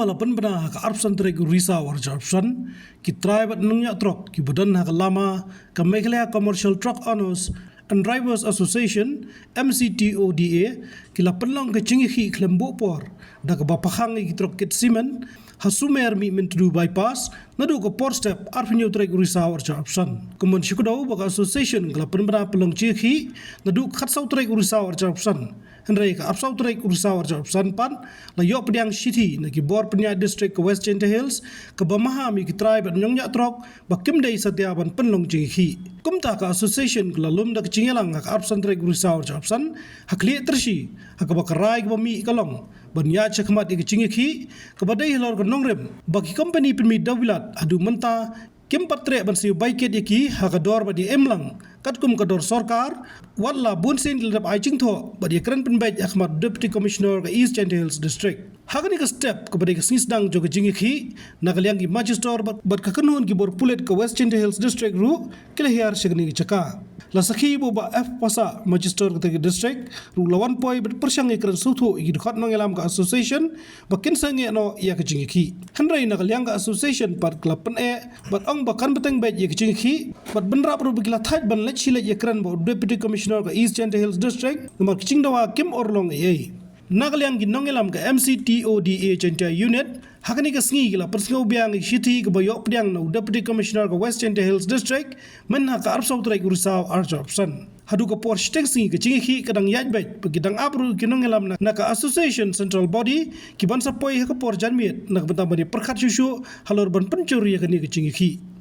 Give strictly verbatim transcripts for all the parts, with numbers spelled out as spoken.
Ba la pynbna ha ka arphew san tarik u Risaw arphew san, ki trai bad nongñiah trok kiba don ha ka lama ka Meghalaya Commercial Truck Owners and Drivers Association, M C T O D A, ki la pynlong ka jingïakhih khlem buh por da kaba phah khang ïa ki trok kit simen ha Sumer Mihmyntdu Bypass naduh ka por step arphew hynñiew tarik u Risaw arphew san. Kumban shu kdew ba ka association ka la pynbna pynlong jingïakhih naduh ka khatsaw tarik u Risaw arphew san. Hynrei ka arphew saw tarik u Risaw arphew san pat la ïoh pdiang shithi na ki bor pynïaid district ka West Jaintia Hills kaba maham ïa ki trai bad nongñiah trok ba kim dei satia ban pynlong jingïakhih. Kumta ka association ka la lum da ka jingïalang ha ka arphew san tarik u Risaw arphew san ha Khlieh Tyrshi, ha kaba ka rai kaba mih ka long ban ïaid shakhmat ïa ka jingïakhih kaba dei halor ka nongrim ba ki kompani pynmih daw bilat haduh mynta kim pat treh ban siew bai kit ïa ki ha ka dor bad ïa imlang katkum ka dor sorkar, wat la bun sien ki la dep ai jingthoh bad ïakren pynbeit ha khmat Deputy Commissioner ka East Jaintia Hills District. Ha kane ka step kaba dei ka sngi sdang jong ka jingïakhih, na ka liang ki magistrate bad, bad ka kynhun ki bor pulit ka West Jaintia Hills District ruh ki la hiar sha kane ka jaka. La sakhi ba u Bah F Passah, magistrate ka district ruh la wan poi bad pyrshang ïakren sngewthuh ïa ki dkhot nongïalam ka association ba kin sangeh noh ïa ka jingïakhih. Hynrei na ka liang ka association pat ka la pyneh bad ong ba kan bteng beit ïa ka jingïakhih bad bynrap ruh ba ki la thait ban leit shi leit ïakren bad u Deputy Commissioner ka East Jaintia Hills District namar ka jingdawa kim urlong ei ei. Na ka liang ki nongïalam ka M C T O D A Jaintia Unit ha kane ka sngi ki la pynsngew biang ïa ka shithi kaba ïoh pdiang na u Deputy Commissioner ka West Jaintia Hills District mynha ka arphew saw tarik u Risaw arphew san. Haduh ka por shiteng sngi ka jingïakhih ka dang ïaid beit bad ki dang ap ruh ki nongïalam na, na ka Association Central Body ki ban sa poi ha ka por janmiet na ka bynta ban ïa pyrkhat shuh shuh halor ban pynjur ïa kane ka jingïakhih.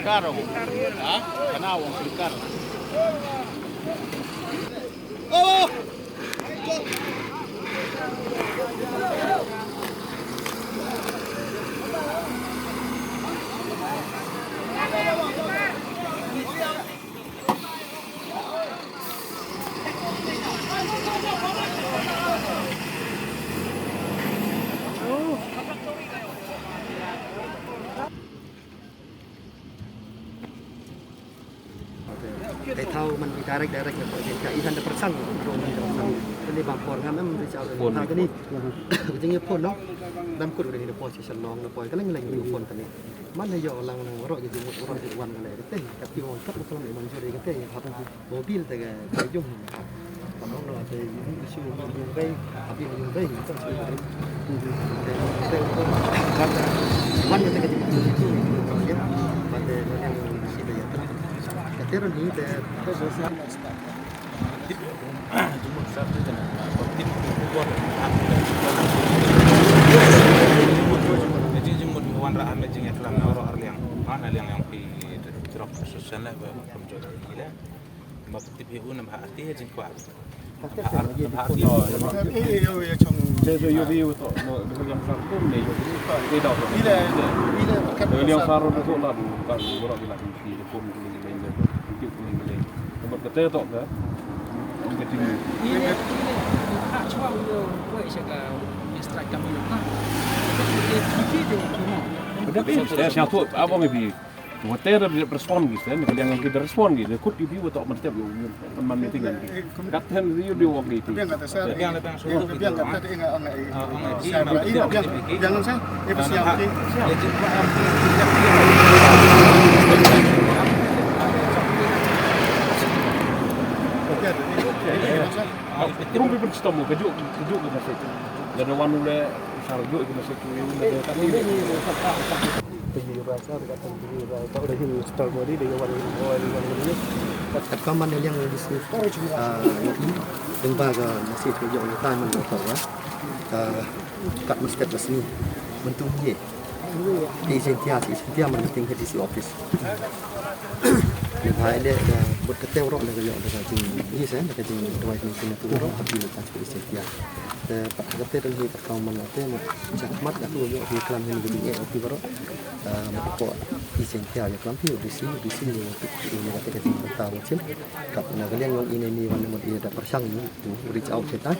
Karo. Ha? Kana wong klikar. Te thaw man direct direct ne, ka i han da persang, kan i bang por ngam em reach out. Phone. Ha kani. Jing phone no. Dam kut kani da phone station long na poi. Ka leng leng phone kani. Man ne ïoh lang lang ro ki jing ro ki wan kani. Te ka ti wan kat ka lam i man juri ka te. Mobil te ka jong. Ba tip hi u nam ha ati ha jingkwah. Ha ati ha jingkwah. Te yo yo yo chong. Te yo yo yo to no de liang sar ko ne yo. Te da ko. Ile ile kat liang sar ro to la du ka ro bi la ki de ko ni le de. Ki ni le. Ko ka te to ka. Ni ka ti ni. Ile ile ha chwa u yo ko e sha ka strike ka mi na. Ile ki de ki no. Sha to abo ngi bi. Whatever they respond gitu, kan, yang kita respond gitu, kut di biu tak mesti biu, man meeting kan. Katan dia dia wong gitu. Biang kata saya. Biang kata saya. Biang kata saya. Biang kata saya. Biang kata saya. Biang kata saya. Biang kata saya. Rum bi pun stom ka juk ka juk ka message. Lada wan ule sar juk ka message tu lada ka ni. Pagi rasa dekat pagi rasa tak ada hiu star mari dia wan wan wan ni. Kat kaman yang di sini. Ah, ini. Deng ba ka message ka juk ni taman ka tawa. Ka kat mesti ka sini. Bentuk ye. Ki Cynthia, ki Cynthia man ting ka D C office. Ni bha ide da bud ka teu rok da ka yok da ka jing ni sa da ka jing tuai ni sini tu rok tapi ni kan ki Cynthia. Te pat ka te dan hi pat kau man te mat chak mat ka tu yok hi klam hi ka jing eh opi barok. Mat ko ki Cynthia ya klam hi D C, D C ni tu ni ka te ka jing ta wa chin. Kat na ka liang yong ine ni wan mat ine da persang ni tu reach out kita.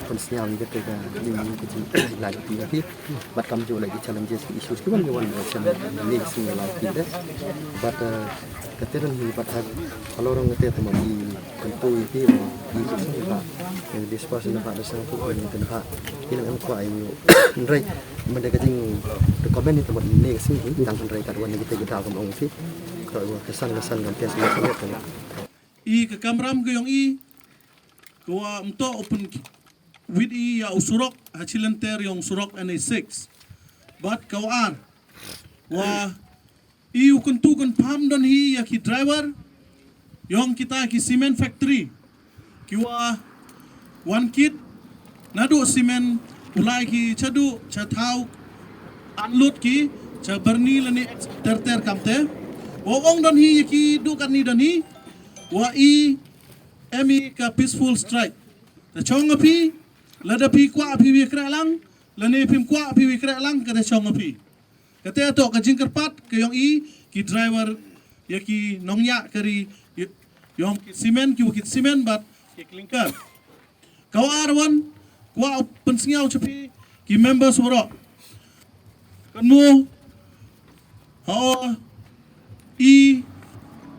Pun sniaw ni ka te ka jing ni ka jing lai tu ya hi. Bad kam ju lagi challenges ki issues ki wan ki wan wan chan ni sing la ki de. Bad ka te ran hi bad ha halor nga te tama i kan tu i ti i sing ba. Yang this person ba da sang tu ni kan ba. Ki nang kwa i nrai mende ka jing recommend ni tama ni sing hi tang nrai ka wan ni te ki dal kam ong ti. Ka wa ka san ka san kan te sing ka. I ka kamram ka yong i ka wa mto open wit i ya u surok ha chilenter yong surok N H six. Bad ka wa ar wa i u kuntu kun pam don hi ya ki driver yong kita ki cement factory ki wa wan kit nadu cement ulai ki chadu chatau anlut ki cha berni lani ter ter kamte wa ong don hi ya ki du kan ni don hi wa i em i ka peaceful strike. Ta chong a phi lada phi kwah phi wi kreh lang lane phim kwah phi wi kreh lang ka ta chong a phi. Ka te to ka jingkyrpad ka yong i ki driver ya ki nongya kari yong ki cement ki wukit cement bad ki clinker. Ka wa ar wan kwah pynsngiaw cha phi ki members waro. Kan mu ha o i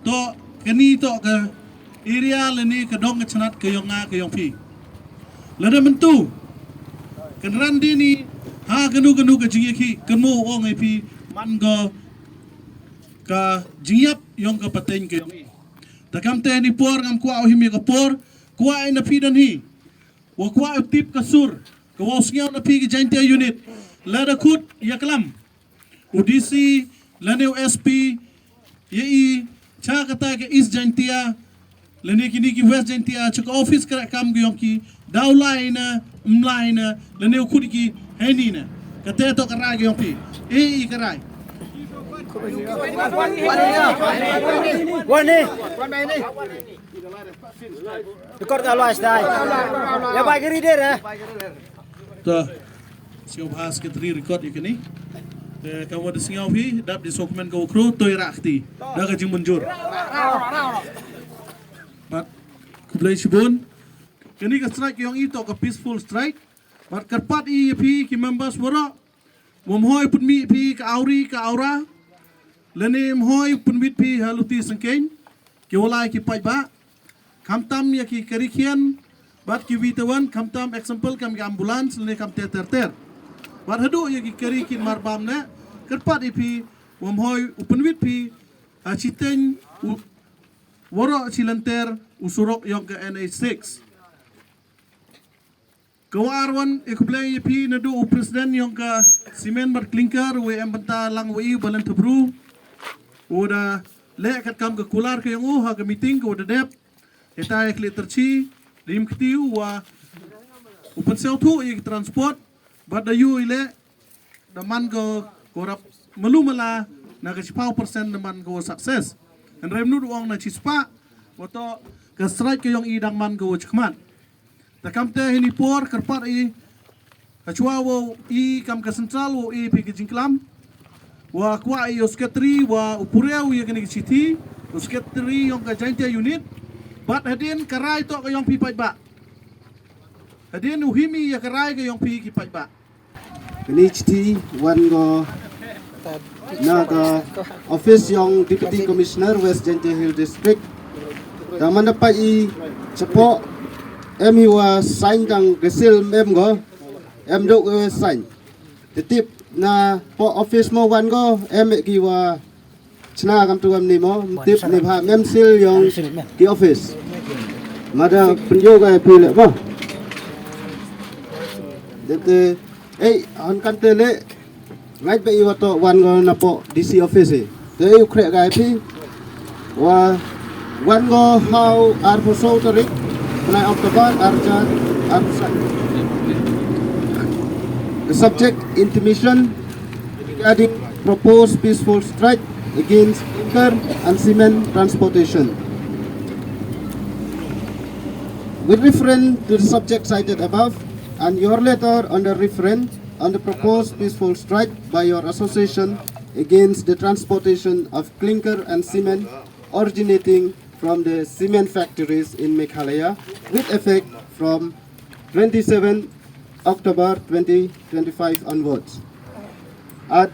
to kani to ka area lani ka dong ka chnat ka yong nga ka yong phi. Lada mentu kan ran di ni ha kanu kanu ka jingya ki kan mu ong ai phi man go ka jingyap yong ka pateng ka yong i. Ta kam te ni por ngam kwah o hi mi ka por kwah ai na phi dan hi. Wa kwah o tip ka sur ka wa sngiaw na phi ki Jaintia unit. Lada kut ya klam. U D C lane u S P ya i cha kata ka East Jaintia lane kini ki West Jaintia cha ka office kara kam ki yong ki daw lai na mlai na lane u khut ki heni na kata to ka rai ki yong ki e i ka rai. Wani. Record ka lwai stai. Ya bai gari de re. Ta. Sio bha secretary record ikini. Te ka wa de singaw hi dap di sokmen ka ukro to ira kti. Da ka jingmunjur. Bad kublai shibun. Kini ka strike yong i to ka peaceful strike. Bad kyrpad i phi ki members waro. Wam hoi pun mi phi ka auri ka aura. Lene mhoi pun wit phi haluti sengkeng. Ki walai ki paid ba. Khamtam ya ki kari khian bad ki wi te wan khamtam example kam ki ambulance lane kam ter ter ter. Bad hadu ya ki kari kin mar bam ne kyrpad i phi wam hoi u pynwit phi ha chiteng u waro chi lenter u surok yong ka N H six. Ka wa arwan e kublai ya phi nadu u president yong ka cement bad clinker u em banta lang wa i balan thubru. U da leh kat kam ka kular ka yong u ha ka meeting ka u da dep. Ita e kli terchi rim kti u wa u pensew thu i transport bad da yu i leh da man ko ko rap malu mala na ka chipau percent da man ko success. Kan rem nu duong na chispa wato ka strike ka yong i dang man ko chikmat. Ta kam te hini por kyrpad i ka chwa wo i kam ka central wo i phi ka jingklam. Wa kwa i u secretary wa u pureu ya kani ka chithi u secretary yong ka Jaintia unit. Bad hadin ka rai to ka yong phi paid ba. Hadin u himi ya ka rai ka yong phi ki paid ba. Kani chithi wan go na ka office yong Deputy Commissioner West Jaintia Hill District. Ka manda pa i chapo em i wa sign tang gesil em go em dok we sign. Tetip na po office mo wan go em ki wa Chna kam tu kam ni mo tip ni bha mem sil yong ki office. Mada pynjok ai phi le ba. Dete ei han kan te le. Ngai be iwa to wan go na po D C office eh. Te ei u kre gai phi. Wa wan go hau ar pho so tarik. Nai October ar jar ar sa. The subject intimation regarding proposed peaceful strike against clinker and cement transportation. With reference to the subject cited above and your letter on the reference on the proposed peaceful strike by your association against the transportation of clinker and cement originating from the cement factories in Meghalaya with effect from twenty-seven October twenty twenty-five onwards. At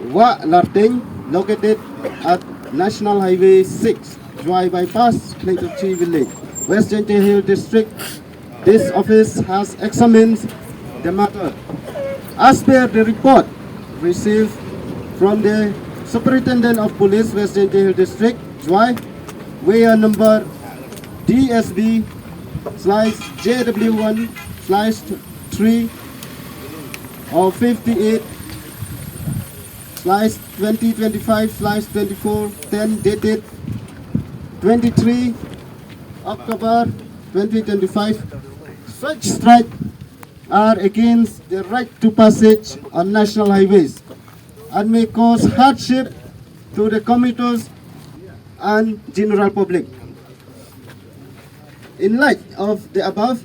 Wah Larteng, located at National Highway six, Jwai Bypass, Khlengtyrchi Village, West Jaintia Hill District. This office has examined the matter. As per the report received from the Superintendent of Police, West Jaintia Hill District, Jwai, where number D S B slash J W one slash three or fifty-eight slash twenty twenty-five slash twenty-four ten dated twenty-three October twenty twenty-five. Such strike are against the right to passage on national highways and may cause hardship to the commuters and general public. In light of the above,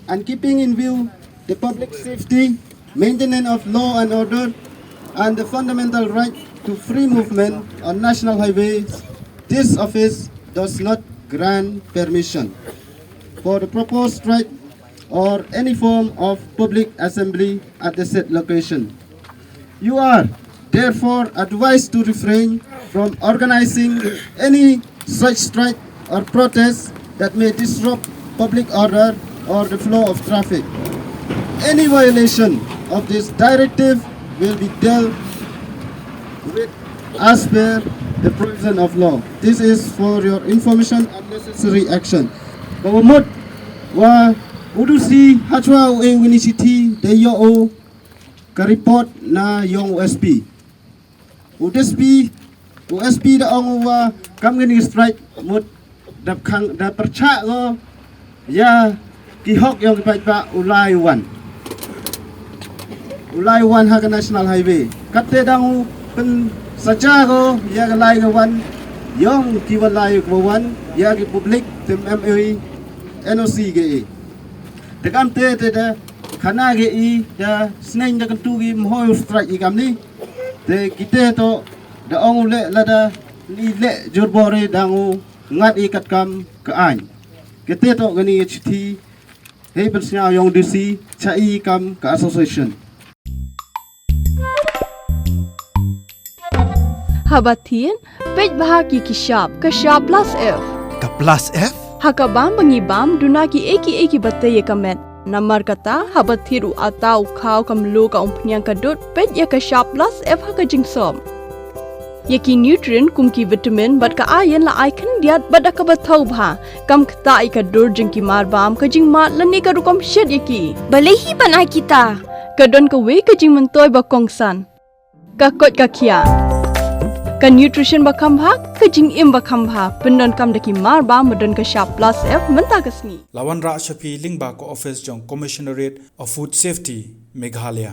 and keeping in view the public safety, maintenance of law and order, and the fundamental right to free movement on national highways, this office does not grant permission for the proposed strike or any form of public assembly at the said location. You are therefore advised to refrain from organizing any such strike or protest that may disrupt public order or the flow of traffic. Any violation of this directive will be dealt with as per the provision of law. This is for your information and necessary action. Ka mut wa u D C hachwa u e wini chithi da yoh u ka report na yong u S P. U D S P, u S P da ong u wa kam ngin strike mut da khang da pyrchah ko ya ki hok yong ki paidbah u lai u wan. U lai u wan ha ka national highway. Kat te dang u pynsaja ko ya ka lai ka wan yong ki wa lai ka wan ya ki public te em ei N O C ke ei. Te kam te te da khana ke ei da sneng da kan tu ki mhoi u strike i kam ni. Te kite to da ong u le lada ni le jur bore dang u ngat i kat kam ka ain. Kite to kani ka chithi hei pynsngew yong D C cha i kam ka association. Haba thied, peit bha ki ki shap, ka shap plus F. Ka plus F? Ha ka bam ba ngi bam, duna ki ei ki ei ki ba tei ïa ka met. Namar kata, haba thied u ata u khaw ka mluh ka umphniang ka dud, peit ïa ka shap plus F ha ka jingsop. Ïa ki nutrient kum ki vitamin bad ka iron la ai khyndiat bad da kaba thaw bha. Kam ktah ïa ka dur jong ki mar bam ka jingmad lane ka rukom shet ïa ki. Balei hi ban ai kita? Ka don kawei ka jingmyntoi ba kongsan. Ka koit ka khiah. Ka nutrition ba kham bha, ka jingim ba kham bha. Pyndonkam da ki mar bam ba don ka shap plus F mynta ka sngi. La wanrah sha phi lyngba ka office jong Commissionerate of Food Safety, Meghalaya.